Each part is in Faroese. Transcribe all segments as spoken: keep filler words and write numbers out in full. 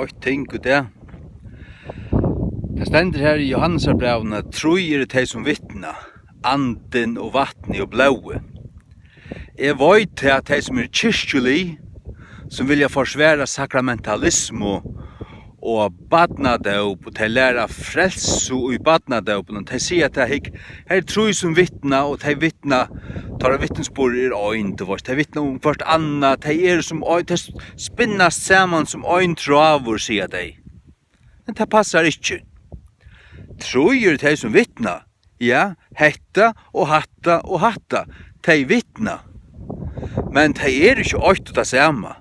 eitt ting í dag. Tað stendur her í Jóhannesarbrævinum, at trý eru tey, sum vitna, andin og vatnið og blóðið. Eg veit tað, at tey, sum eru kirkjulig, sum vilja forsvara sakramentalismu og barnadóp, og tey læra frelsu í barnadópinum, tey siga, at tað hygg, her eru trý, sum vitna, og tey vitna, teirra vitnisburður er ein, tú veist, tey vitna um hvørt annað, tey eru sum ein, tey spinnast saman sum ein tráður, siga tey. Men tað passar ikki. Trý eru tey, sum vitna. Ja, hetta og hatta og hatta, tey vitna. Men tey eru ikki eitt og tað sama.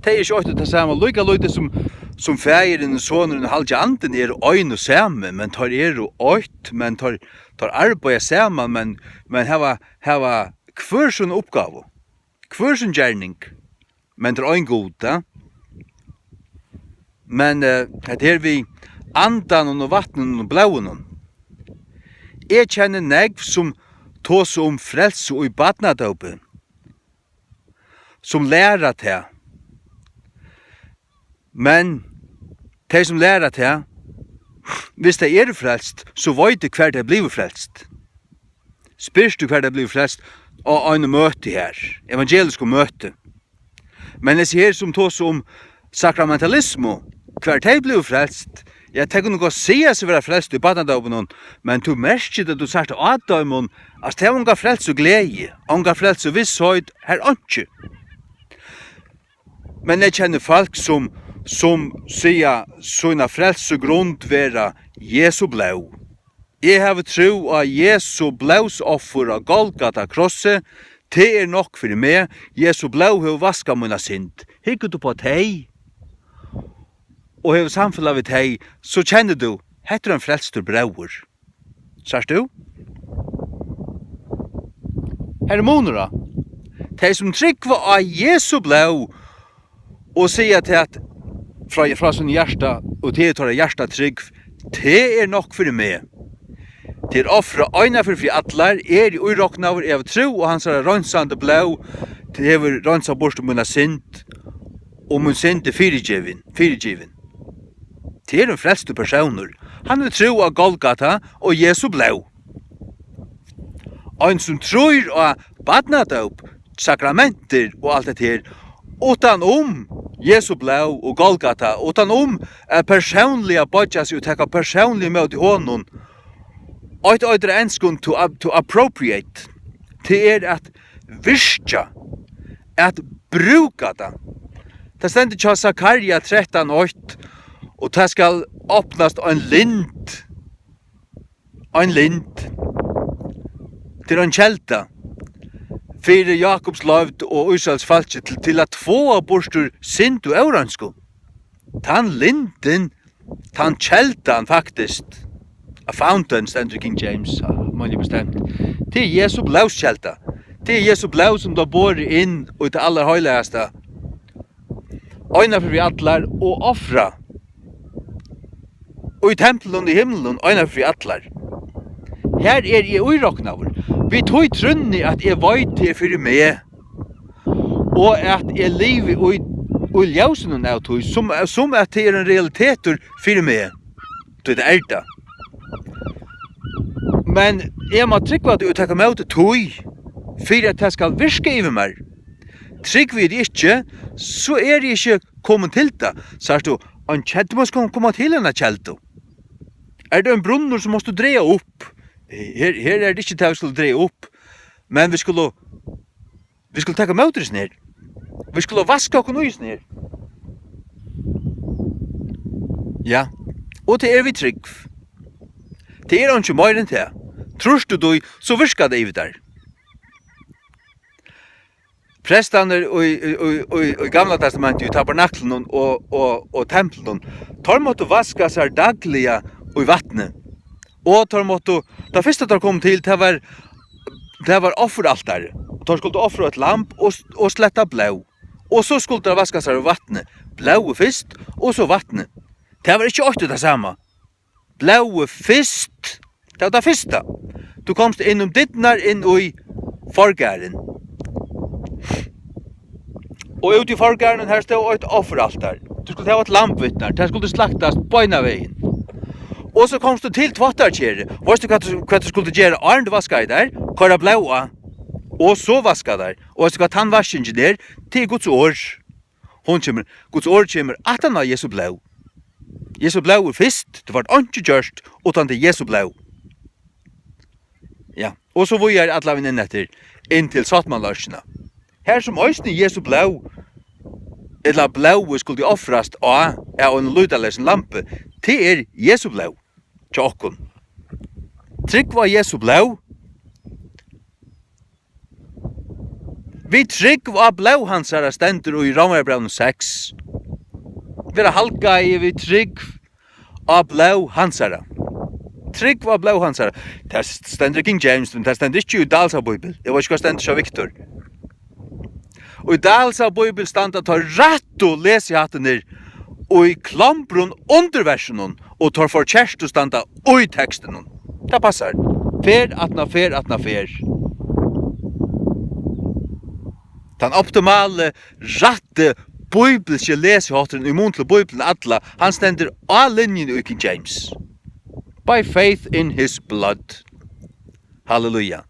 Tey eru ikki eitt og tað sama. Líka lítið sum, sum Faðirin og Sonurin og Halgi Andin eru ein og sami, men teir eru eitt, men teir, teir arbeiða saman, men, men hava, hava hvør sína uppgávu, hvør sín gerning, men tað er ein Gud, ja. Men, eh, hetta her við andanum og vatninum og blóðinum. Eg kenni nógv, sum tosa um frelsu í barnadópi, sum læra tað. Men tey, sum læra tað, viss tey eru frelst, so veit eg, hvar tey blivu frelst. Spyrst tú, hvar tey blivu frelst? Á einum møti her, evangeliskum møti. Men hesi her, sum tosa um sakramentalismu, hvar tey blivu frelst, ja, tey kunnu gott siga seg vera frelst í barnadópinum, men tú merkir tað, tú sært á teimum, at tey hava onga frelsugleði, onga frelsuvissheit, har einki. Men eg kenni fólk, sum, sum siga sína frelsugrund vera Jesu blóð. Eg havi trú á Jesu blóðsoffur á Golgata krossi. Tað er nokk fyri meg. Jesu blóð hevur vaskað mína synd. Hyggur tú upp á tey og hevur samfelag við tey, so kennir tú, hetta er ein frelstur bróðir. Sært tú? Her er munur á. Tey, sum trúgva á Jesu blóð og siga tað at frá, frá sínum hjarta, og tað er teirra hjartatrúgv, tað er nokk fyri meg. Tað er ofrað eina ferð fyri allar, eg eri íroknaður, eg havi trú á hansara reinsandi blóð, tað hevur reinsað burtur mína synd, og mín synd er fyrigivin, fyrigivin. Tað er ein frelstur persónur. Hann hevur trú á Golgata og Jesu blóð. Ein sum trýr á barnadóp, sakramentir og alt hetta her, uttan um Jesu blóð og Golgata, uttan um at persónliga boyggja seg og taka persónliga ímóti honum, eitt eitur á enskum to, to appropriate, tað er at virkja, at brúka tað. Tað stendur hjá Sakarja trettan eitt, og tað skal opnast ein lind, ein lind, tað er ein kelda fyri Jakobs leivd og Ísraels fólki til, til at fáa burtur synd og óreinsku. Tann lindin, tann keldan, faktiskt, a fountain stendur í King James, meini eg bestemt. Tað er Jesu blóðskelda. Tað er Jesu blóð, sum bleiv borið inn í tað allarheilagasta, eina ferð fyri allar, og ofrað í templinum í himlinum eina ferð fyri allar. Har er eg íroknaður. Við tí trúnni, at eg veit, tað er fyri meg, og at eg livi í, í ljósinum av tí, sum, sum at tað er ein realitetur fyri meg. Tí tað er tað. Men eg má trúgva tí og taka ímóti tí, fyri at tað skal virka yvir mær. Trúgvi eg tí ikki, so eri eg ikki komin til tað. Sært tú, ein kelda, tú mást koma, koma til eina keldu. Er tað ein brunnur, so mást tú draga upp. Her, her er tað ikki tað, vit skulu draga upp, men vit skulu, vit skulu taka ímóti hesum her. Vit skulu vaska okkum í hesum her. Ja, og tað er við trúgv. Tað er einki meira enn tað. Trýrt tú tí, so virkar tað yvir tær. Prestarnir í, í, í, í, í Gamla Testamenti, í tabernaklinum og, og, og templinum, teir máttu vaska sær dagliga í vatni. Og teir máttu, tað fyrsta teir komu til, tað var, tað var offuraltarið. Teir skuldu ofra eitt lamb og, og sletta blóð. Og so skuldu teir vaska sær í vatni. Blóðið fyrst, og so vatnið. Tað var ikki eitt og tað sama. Blóðið fyrst. Tað var tað fyrsta. Tú komst inn um dyrnar inn í forgarðin. Og úti í forgarðinum, har stóð eitt offeraltar. Tú skuldi hava eitt lamb við tær. Tað skuldi slaktast beinanvegin. Og so komst tú til tváttarkerið. Veitst tú hvat tú, hvat tú skuldi gera áðrenn tú vaskaði tær? Koyra blóð á. Og so vaska tær. Og veitst tú hvat tannvaskingin er? Tað er Guds orð. Hon kemur, Guds orð kemur aftan á Jesu blóð. Jesu blóð er fyrst, tú fært einki gjørt uttan tað er Jesu blóð. Ja, og so víðari allan vegin inn eftir, inn til sáttmálaørkina. Har sum eisini Jesu blóð, ella blóðið skuldi ofrast á av einum lýtaleysum lambi, tað er Jesu blóð hjá okkum. Trúgv á Jesu blóð. Við trúgv á blóð hansara, stendur í Rómverjabrævinum seks. Vera halgaði við trúgv á blóð hansara. Trúgv á blóð hansara. Tað stendur í King James, men tað stendur ikki í Dahls av Bíbel. Eg veit ikki, hvat stendur hjá Victor. Og í Dahls av Bíbel standa teir rættu lesihættirnir í klombrum undir versunum, og teir forkertu standa í tekstinum. Tað passar. Ferð aftan á ferð aftan á ferð. Tann optimali, rætti, bíbliski lesihátturin í mun til Bíbliuna alla, hann stendur á linjuni í King James. By faith in his blood. Halleluja.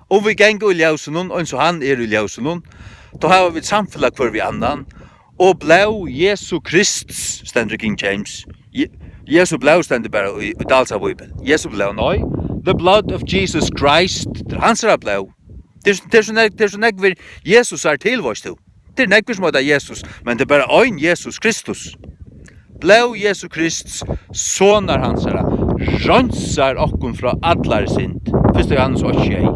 Og vit ganga í ljósinum, eins og hann er í ljósinum, tá hava vit samfelag hvør við annan. Og blóð Jesu Krists, stendur í King James. Je-, Jesu blóð stendur bara í, í Dahls av Bíbel. Jesu blóð, nei. The blood of Jesus Christ, tað er hansara blóð. Tað er, tað er so nógv, tað er so nógvir Jesusar til, veitst tú. Tað er nógvir sum heita Jesus, men tað er bara ein Jesus Kristus. Blóð Jesu Krists, sonar hansara, reinsar okkum frá allari synd. Fyrsta Jóhannes eitt sjey.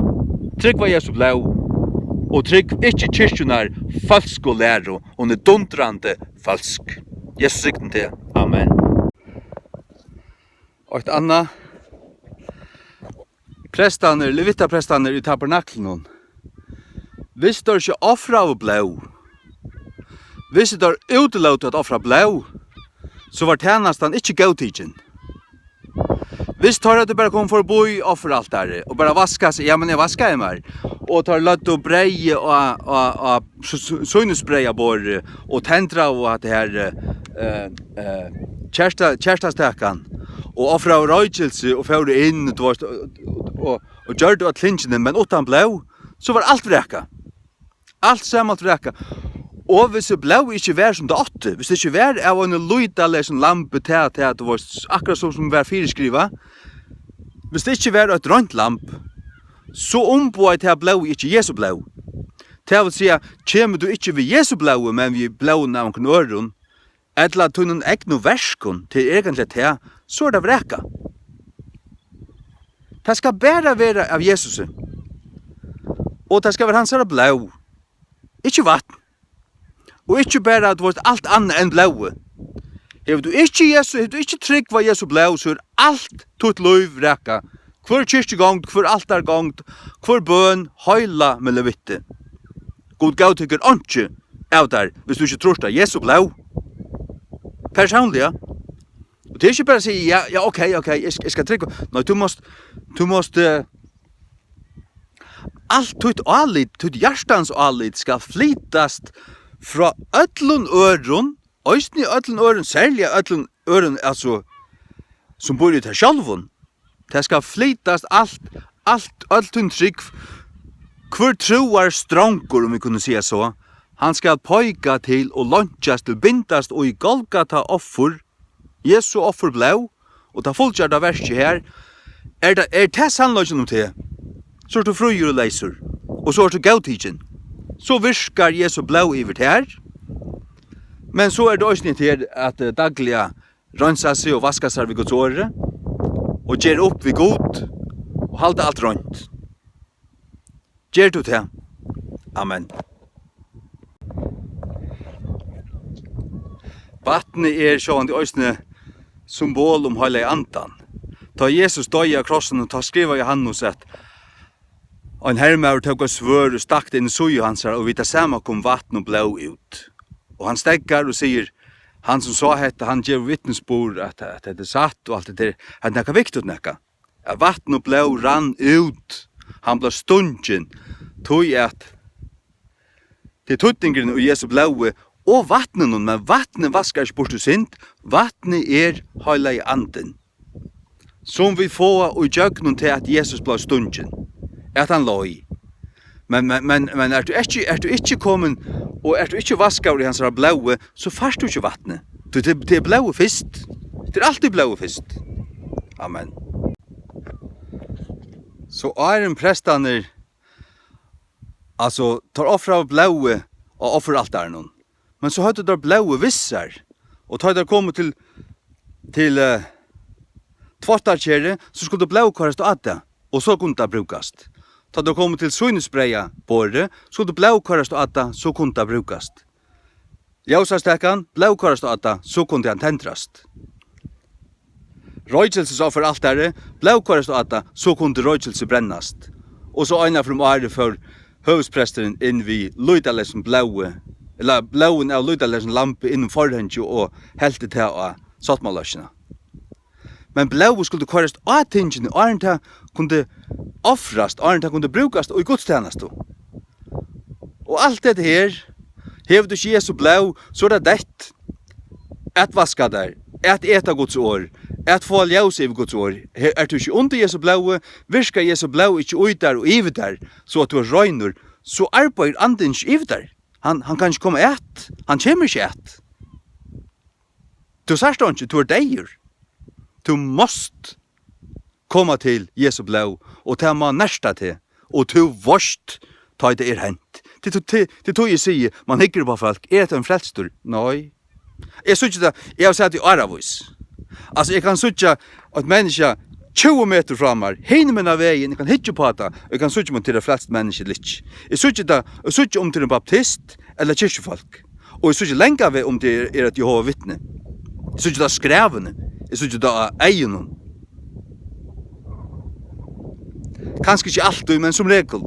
Trúgv á Jesu blóð, og trúgv ikki kirkjunnar følsku læru, hon er dundrandi følsk. Jesus signi teg. Amen. Eitt annað. Prestarnir, levitaprestarnir í tabernaklinum, viss teir ikki ofraðu blóð, viss teir útilótu at ofra blóð, so var tænastan ikki góðtikin. Viss teir høvdu bara komið forbí offeraltarið og bara vaskað seg, ja, men eg vaskaði mær, og teir løgdu breyðið á, á, á s-, s-, sýnisheyðaborðið og tendraðu hatta her, eh, eh, kerta-, kertastakan og ofraðu roykilsi og fóru inn, tú veitst, og, og, og, og gjørdu øll tingini, men uttan blóð, so var alt vrakað. Alt saman vrakað. Og viss blóðið ikki var sum tað átti, viss tað ikki var av einum lýtaleysum lambi, tað, tað, tú veitst, akkurát sum, sum var fyriskrivað, viss tað ikki var eitt reint lamb, so umboðaði tað blóðið ikki Jesu blóð. Tað vil siga, kemur tú ikki við Jesu blóði, men við blóðinum av onkrum øðrum, ella tínum egnu verkum, tað er eigentliga tað, so er tað vrakað. Tað skal bara vera av Jesusi. Og tað skal vera hansara blóð. Ikki vatn. Og ikki bara, tú veitst, alt annað enn blóðið. Hevur tú ikki Jesu, hevur tú ikki trúgv á Jesu blóð, so er alt títt lív vrakað. Hvør kirkjugongd, hvør altargongd, hvør bøn, heila milevitti. Gud góðtekur einki av tær, viss tú ikki trýrt á Jesu blóð. Persónliga. Og tað er ikki bara at siga, ja, ja, ok, ok, eg sk-, eg skal trúgva. Nei, tú mást, tú mást, eh, alt títt álit, títt hjartans álit skal flytast frá øllum øðrum, eisini øllum øðrum, serliga øllum øðrum, altso, sum býr í tær sjálvum. Tað skal flytast alt, alt, øll tín trúgv, hvør trúarstrongur, um vit kunnu siga so, hann skal peika til og leinkjast til, bindast í Golgata offur, Jesu offur blóð, og tað fullgjørda verkið her, er tað, er tað sannleikin um teg, so ert tú fríur og leysur, og so ert tú góðtikin. So virkar Jesu blóð yvir tær, men so er tað eisini her, at, eh, dagliga reinsa seg og vaska sær við Guds orði, og gera upp við Gud, og halda alt reint. Ger tú tað? Amen. Vatnið er sjálvandi eisini symbol um Heilaga Andan. Tá Jesus doyði á krossinum, tá skrivar Jóhannes, at ein hermaður tók eitt svørð og stakk tað inn í síðu hansara, og við tað sama kom vatn og blóð út. Og hann steðgar og sigur, hann sum sá hetta, hann gevur vitnisburð, at, at hetta er satt, og alt hetta er, at nakað viktigt nakað. At vatn og blóð rann út, hann bleiv stungin, tí at er týdningurin í Jesu blóði og vatninum, men vatnið vaskar ikki burtur synd. Vatnið er Heilagi Andin, sum vit fáa í gjøgnum tað, at Jesus bleiv stungin, at hann leið. Men, men, men, men ert tú ikki, ert tú ikki komin, og ert tú ikki vaskaður í hansara blóði, so fært tú ikki vatnið. Tú, tað, tað er blóðið fyrst. Tað er altíð blóðið fyrst. Amen. So áðrenn prestarnir, altso, teir ofraðu blóðið á offuraltarinum, men so høvdu teir blóðið við sær, og tá teir komu til, til, eh, tváttarkerið, so skuldi blóð koyrast á tað, og so kundi tað brúkast. Tá teir komu til sýnisbreyðaborðið, skuldi blóð koyrast á tað, so kundi tað brúkast. Ljósastakan, blóð koyrast á tað, so kundi hann tendrast. Roykilsisoffuraltarið, blóð koyrast á tað, so kundi roykilsi brennast. Og so eina ferð um árið fór høvuðspresturin inn við lýtarleysum blóði, ella blóðinum av lýtarleysum lampi inn um forhangið og helti tað á sáttmálaarkina. Men blóðið skuldi koyrast á tingini, áðrenn tað kundi ofrast, áðrenn tað kundi brúkast í gudstænastu. Og alt hetta her, hevur tú ikki Jesu blóð, so er tað deytt. At vaska tær, at eta Guds orð, at fáa ljós yvir Guds orð. Her, ert tú ikki undir Jesu blóði, virkar Jesu blóð ikki í tær og yvir tær, so at tú ert reinur, so arbeiðir Andin ikki yvir tær. Hann, hann kann ikki koma at, hann kemur ikki at. Tú sært einki, tú ert deyður. Tú mást koma til Jesu blóð, og tað má nerta teg, og tú veitst, tá ið tað er hent. Tað er tí, tað, tað er tí eg sigi, mann hyggur upp á fólk, er hetta ein frelstur? Nei. Eg síggi tað, eg havi sæð í áravís. Altso, eg kann síggja eitt menniskja tjúgu metur frá mær, hinumegin av vegin, eg kann hyggja upp á tað, og eg kann síggja, um tað er eitt frelst menniskja ella ikki. Eg síggi tað, eg síggi, um tað er ein baptist ella kirkjufólk. Og eg síggi langan veg, um tað er, er eitt Jehova vitni. Eg síggi tað á skræðuni, eg síggi tað á eygunum. Kanska ikki altíð, men sum regul.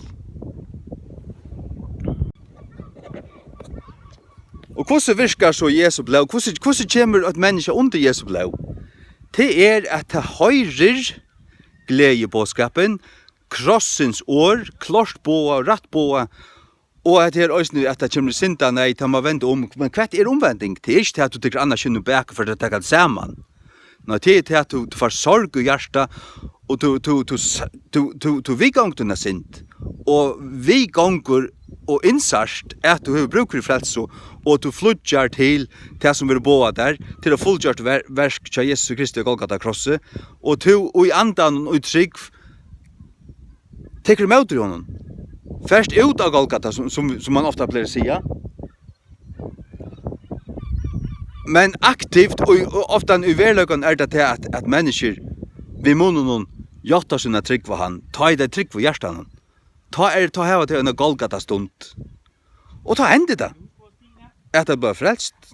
Og hvussu virkar so Jesu blóð? Hvussu, hvussu kemur eitt menniskja undir Jesu blóð? Tað er, at tað hoyrir gleðiboðskapin, krossins orð, klárt boðað, rætt boðað, og at her eisini, at tað kemur syndaneyð, tað má venda um. Men hvat er umvending? Tað er ikki tað, at tú tekur annað skinn um bakið fyri at taka tað saman. Nei, tað er tað, at tú, tú fært sorg í hjartað, og tú, tú, tú, s-, tú, tú, tú viðgongur tína synd, og viðgongur og innsært, at tú hevur brúk fyri frelsu, og tú flýggjar til tað, sum verður boðað tær, til at fullgjørt ver-, verk hjá Jesusi Kristi á Golgata krossi, og tú í andanum, í trúgv, tekur ímóti honum. Fert út á Golgata, sum, sum, sum man ofta plagar at siga. Men aktivt, og, og ofta í veruleikanum er tað tað, at, at menniskjur við munninum játta sína trúgv á hann, tá ið tey trúgva í hjartanum. Tá er, tá hava tey eina Golgata-stund. Og tá hendir tað, at tey blíva frelst.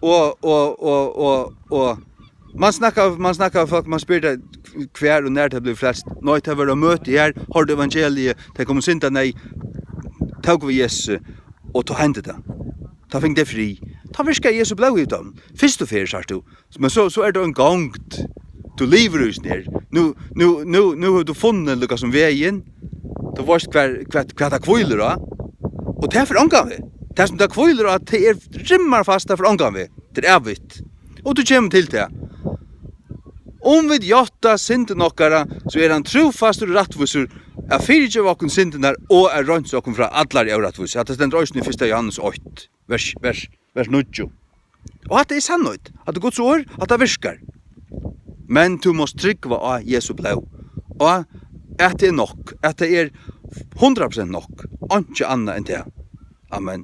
Og, og, og, og, og man snakkar, man snakkar við fólk, man spyr tey, hvar og nær tey blivu frelst. Nei, tey vóru á møti her, hoyrdu evangeliið, tey komu í syndaneyð, tóku við Jesusi, og tá hendi tað. Tá fingu tey frið. Tá virkaði Jesu blóð í teimum. Fyrstu ferð, sært tú. Men so, so er tað ein gongd. Tú livir í hesum her. Nú, nú, nú, nú hevur tú funnið líka sum vegin. Tú veitst hvar, hvat, hvat tað hvílir á. Og tað fer ongan veg. Tað sum tað hvílir á, tað er rimmar fast, tað fer ongan veg. Tað er ævigt. Og tú kemur til tað. Um vit játta syndina okkara, so er hann trúfastur og rættvísur at fyrigeva okkum syndirnar og at reinsa okkum frá allari órættvísi. Hatta stendur eisini í fyrsta Jóhannes eitt, vers, vers, vers níggju. Og hatta er sannheit. Hatta er Guds orð, hatta virkar. Men tú mást trúgva á Jesu blóð. Og at tað er nokk, at tað er hundrað prosent nokk, einki annað enn tað. Amen.